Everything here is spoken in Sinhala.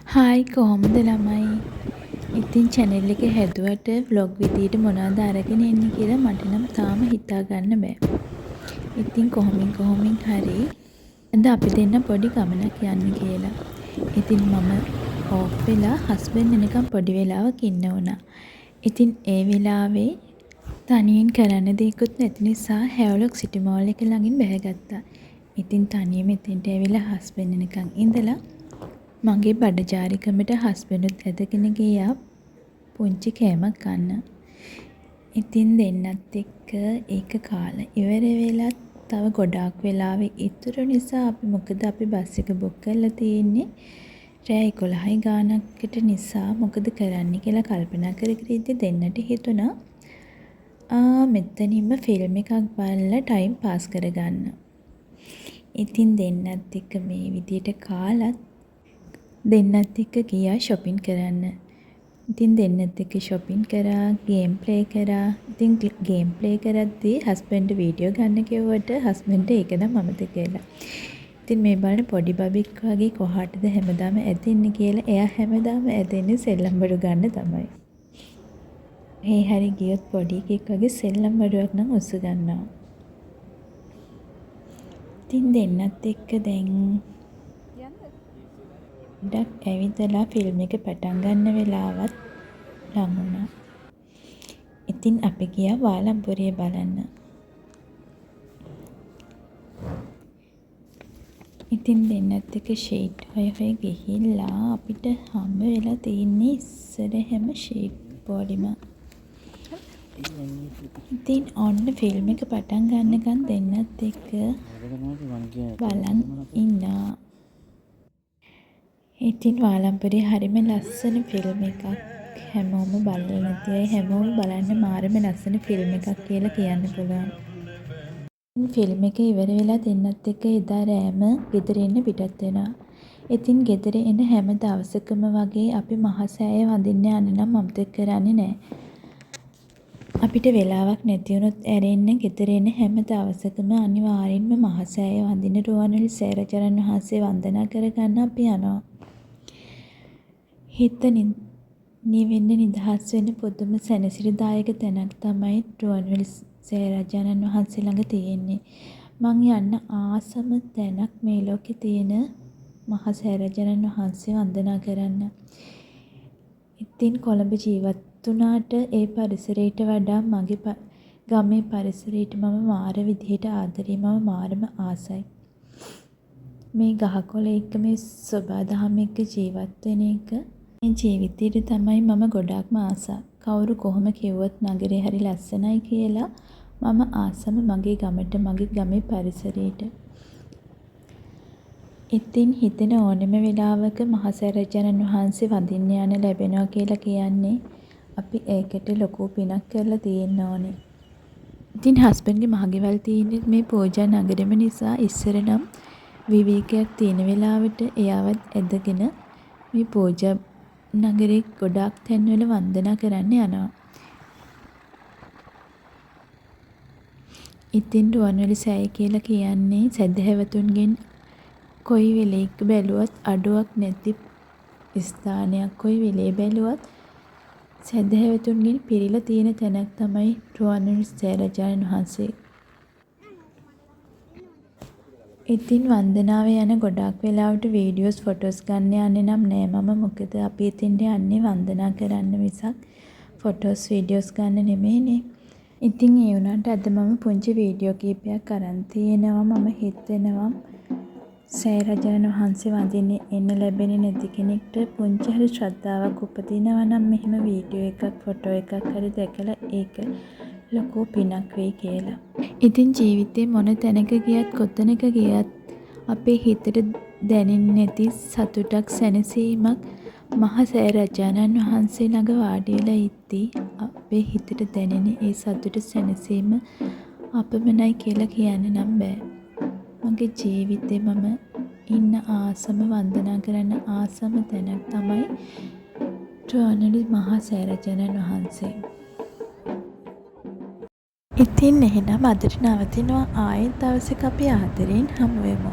හායි, කොහොමද ළමයි? ඉතින් චැනල් එක හැදුවට ව්ලොග් විදියට මොනවද අරගෙන එන්නේ කියලා මට නම් තාම හිතා ගන්න බෑ. ඉතින් කොහොමින් කොහොමින් හරි අද අපි දෙන්න පොඩි ගමනක් යන්න කියලා. ඉතින් මම ඕෆ් වෙලා හස්බන්ඩ් එනකම් පොඩි වෙලාවක් ඉන්න වුණා. ඉතින් ඒ වෙලාවේ තනියෙන් කරන්න දෙයක්වත් නැති නිසා හැව්ලොක් සිටි මෝල් එක ළඟින් බැහැගත්තා. ඉතින් තනියම එතෙන්ට ඇවිල්ලා හස්බන්ඩ් එනකන් ඉඳලා මගේ බඩජාරිකමට හස්බන්ඩුත් ඇදගෙන ගියා පුංචි කෑමක් කන්න. ඉතින් දෙන්නත් එක්ක ඒක කාලා ඉවර වෙලත් තව ගොඩාක් වෙලාව ඉතුරු නිසා අපි මොකද අපි බස් එක බුක් කරලා තියෙන්නේ රෑ 11යි ගානකට නිසා මොකද කරන්නේ කියලා කල්පනා කර කර ඉද්දි දෙන්නට හිතුණා මෙතනින්ම ෆිල්ම් එකක් බලලා ටයිම් පාස් කරගන්න. ඉතින් දෙන්නත් එක්ක මේ විදියට කාලත් දෙන්නත් එක්ක ගියා ෂොපින් කරන්න. ඉතින් දෙන්නත් එක්ක ෂොපින් කරා, ගේම් ප්ලේ කරා. ඉතින් ගේම් ප්ලේ කරද්දී හස්බන්ඩ් වීඩියෝ ගන්න කිව්වට හස්බන්ඩ්ට ඒක නම් අමතක වෙලා. ඉතින් මේ බලන පොඩි බබෙක් වගේ කොහාටද හැමදාම ඇදෙන්නේ කියලා, එයා හැමදාම ඇදෙන්නේ සෙල්ලම් බඩු ගන්න තමයි. ඒ හරි ගියොත් පොඩි එකෙක් වගේ සෙල්ලම් බඩුවක් නම් උස්ස ගන්නවා. ඉතින් දෙන්නත් එක්ක දැන් පොඩ්ඩක් ඇවිදලා ෆිල්ම් එක පටන් ගන්න වෙලාවත් ලං වුණා. ඉතින් අපි ගියා වාලම්පුරිය බලන්න. ඉතින් දෙන්නත් එක්ක ෂීට් හොය හොය ගිහිල්ලා අපිට හම්බ වෙලා තියෙන්නේ ඉස්සරහැම ෂීට් පොලිම. ඉතින් ඔන්න ෆිල්ම් එක පටන් ගන්නකන් දෙන්නත් එක්ක බලන් ඉන්නවා. ඉතින් වාලම්පුරිය හරිම ලස්සන ෆිල්ම් එකක්. හැමෝම බලලා නැති අය හැමෝම බලන්න, මාරම ලස්සන ෆිල්ම් එකක් කියලා කියන්න පුළුවන්. ෆිල්ම් එක ඉවර වෙලා දෙන්නත් එක්ක එදා රෑම ගෙදර එන්න පිටත් වෙනවා. ඉතින් ගෙදර එන හැම දවසකම වගේ අපි මහ සෑය වඳින්න යන්න නම් අමතක කරන්නේ නෑ. අපිට වෙලාවක් නැති වුණොත් ඇරෙන්න ගෙදර එන හැම දවසකම අනිවාර්යෙන්ම මහ සෑය වඳින්න රුවන්වැලි සෑය රජාණන් වහන්සේ වන්දනා කරගන්න අපි යනවා. හිත නිවෙන්න, නිදහස් වෙන්න පුදුම සැනසිලිදායක තැනක් තමයි රුවන්වැලි සෑය රජාණන් වහන්සේ ළඟ තියෙන්නේ. මං යන්න ආසම තැනක් මේ ලෝකේ තියෙන මහ සෑය රජාණන් වහන්සේ වන්දනා කරන්න. ඉතින් කොළඹ ජීවත් වුණාට ඒ පරිසරයට වඩා මගේ ගමේ පරිසරයට මම මාර විදිහට ආදරෙයි, මම මාරම ආසයි. මේ ගහකොළ එක්ක, මේ සොබා දහම එක්ක ජීවත් වෙන එක මේ ජීවිතේට තමයි මම ගොඩාක්ම ආස. කවුරු කොහොම කිව්වත් නගරේ හරි ලස්සනයි කියලා, මම ආසම මගේ ගමට, මගේ ගමේ පරිසරයට. ඉතින් හිතෙන ඕනෙම වෙලාවක මහ සෑරජාණන් වහන්සේ වඳින්න යන්න ලැබෙනවා කියලා කියන්නේ අපි ඒකට ලොකු පිනක් කරලා තියෙන්න ඕනේ. ඉතින් හස්බන්ඩ්ගේ මහගෙවල් තියෙන්නේ මේ පූජා නගරෙම නිසා ඉස්සර නම් විවේකයක් තියෙන වෙලාවට එයාවත් ඇදගෙන මේ පූජා නගරේ ගොඩාක් තැන්වල වන්දනා කරන්න යනවා. ඉතින් රුවන්වැලි සෑය කියලා කියන්නේ සැදැහැවතුන්ගෙන් කොයි වෙලේක බැලුවත් අඩුවක් නැති ස්ථානයක්. කොයි වෙලේ බැලුවත් සැදැහැවතුන්ගෙන් පිරීලා තියෙන තැනක් තමයි රුවන්වැලි සෑය රජාණන් වහන්සේ. ඉතින් වන්දනාව යන ගොඩාක් වෙලාවට වීඩියෝස් ෆොටෝස් ගන්න යන්නේ නම් නෑ මම. මොකද අපි එතෙන්ට යන්නේ වන්දනා කරන්න මිසක් ෆොටෝස් වීඩියෝස් ගන්න නෙමෙයිනේ. ඉතින් ඒ වුණාට අද මම පුංචි වීඩියෝ කීපයක් අරන් තියෙනවා. මම හිතනවා සෑය රජාණන් වහන්සේ වඳින්න එන්න ලැබෙන්නේ නැති කෙනෙක්ට පුංචි හරි ශ්‍රද්ධාවක් උපදිනවා නම් මෙහෙම වීඩියෝ එකක් ෆොටෝ එකක් හරි දැකලා ඒක ලොකු පිනක් වෙයි කියලා. ඉතින් ජීවිතේ මොන තැනක ගියත්, කොතනක ගියත් අපේ හිතට දැනෙන්නේ නැති සතුටක්, සැනසීමක් මහ සෑය රජාණන් වහන්සේ ළඟ වාඩි වෙලා ඉද්දී අපේ හිතට දැනෙන ඒ සතුට සැනසීම අපමණයි කියලා කියන්න නම් බෑ. මගේ ජීවිතේ මම ඉන්න ආසම, වන්දනා කරන්න ආසම තැනක් තමයි රුවන්වැලි මහා සෑය රජාණන් වහන්සේ. ඉතින් එහෙනම් අදට නවතිනවා. ආයෙත් දවසක අපි ආදරෙන් හමු වෙමු.